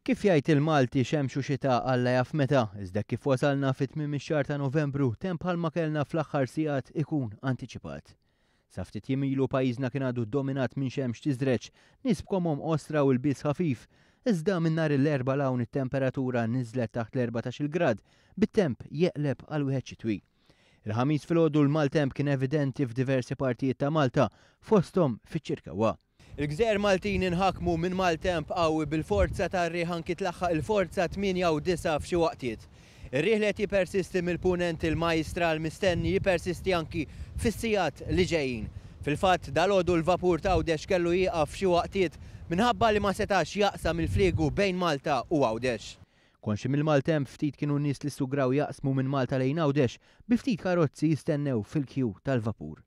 Kif jgħid il-Malti xemx u xita Alla jaf meta, iżda kif wasalna fi tmiem ix-xahar ta' Novembru, temp bħalma kellna fl-aħħar sigħat ikun antiċipat. Sa ftit jiem ilu pajjiżna kien għadu dominat minn xemx tiżreġ, nies b'komom qosra u lbies ħafif, iżda minn nhar l-Erbgħa 'l hawn it-temperatura niżlet taħt l-14-il grad, bit-temp jeqleb għal wieħed xitwi. Il-Ħamis filgħodu l-maltemp kien evidenti f'diversi partijiet ta' Malta, fosthom fiċ-Ċirkewwa. Il-gżejjer Maltin inħakmu minn maltemp qawwi bil-forza tar-riħ anki tlaħħaq il-forza 8 u 9 f'xi waqtiet. Ir-riħ li qed jippersisti mill-punent il-Majjistral mistenni jippersisti anki fis-sigħat li ġejjin. Fil-fatt, dalgħodu l-vapur t'Għawdex kellu jieqaf f'xi waqtiet minħabba li ma setax jaqsam il-fliegu bejn Malta u Għawdex. Konxi mill-maltemp ftit kienu n-nies li sugraw jaqsmu minn Malta lejn Għawdex bi ftit karozzi jistennew fil-kju tal-vapur.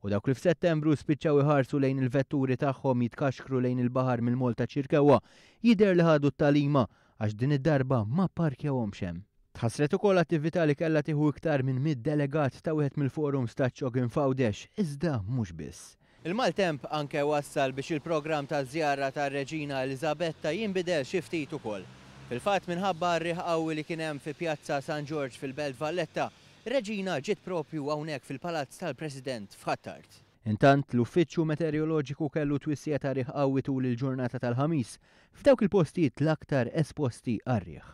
U dawk li f'Settembru spiċċaw iħarsu lejn il-vetturi tagħhom jitkaxkru lejn il-baħar mill-Moll taċ-Ċirkewwa jidher li ħadu t-tagħlima għax din id-darba ma pparkjawhomx hemm. Tħassret ukoll attività li kellha tieħu iktar minn 100 delegat ta' wieħed mill-forums taċ-CHOGM f'Għawdex, iżda mhux biss. Il-maltemp anke wassal biex il-programm taż-żjara tar-Reġina Eliżabetta jinbidel xi ftit ukoll. Fil-fatt minħabba r-riħ qawwi li kien hemm fi Pjazza San Ġorġ fil-Belt Valletta, ir-Reġina ġiet propju hawnhekk fil-Palazz tal-President f'Ħ'Attard. Intant, l-Uffiċċju Meteoroloġiku kellu twissija ta' riħ qawwi tul il-ġurnata tal-Ħamis f'dawk il-postijiet l-aktar esposti għar-riħ.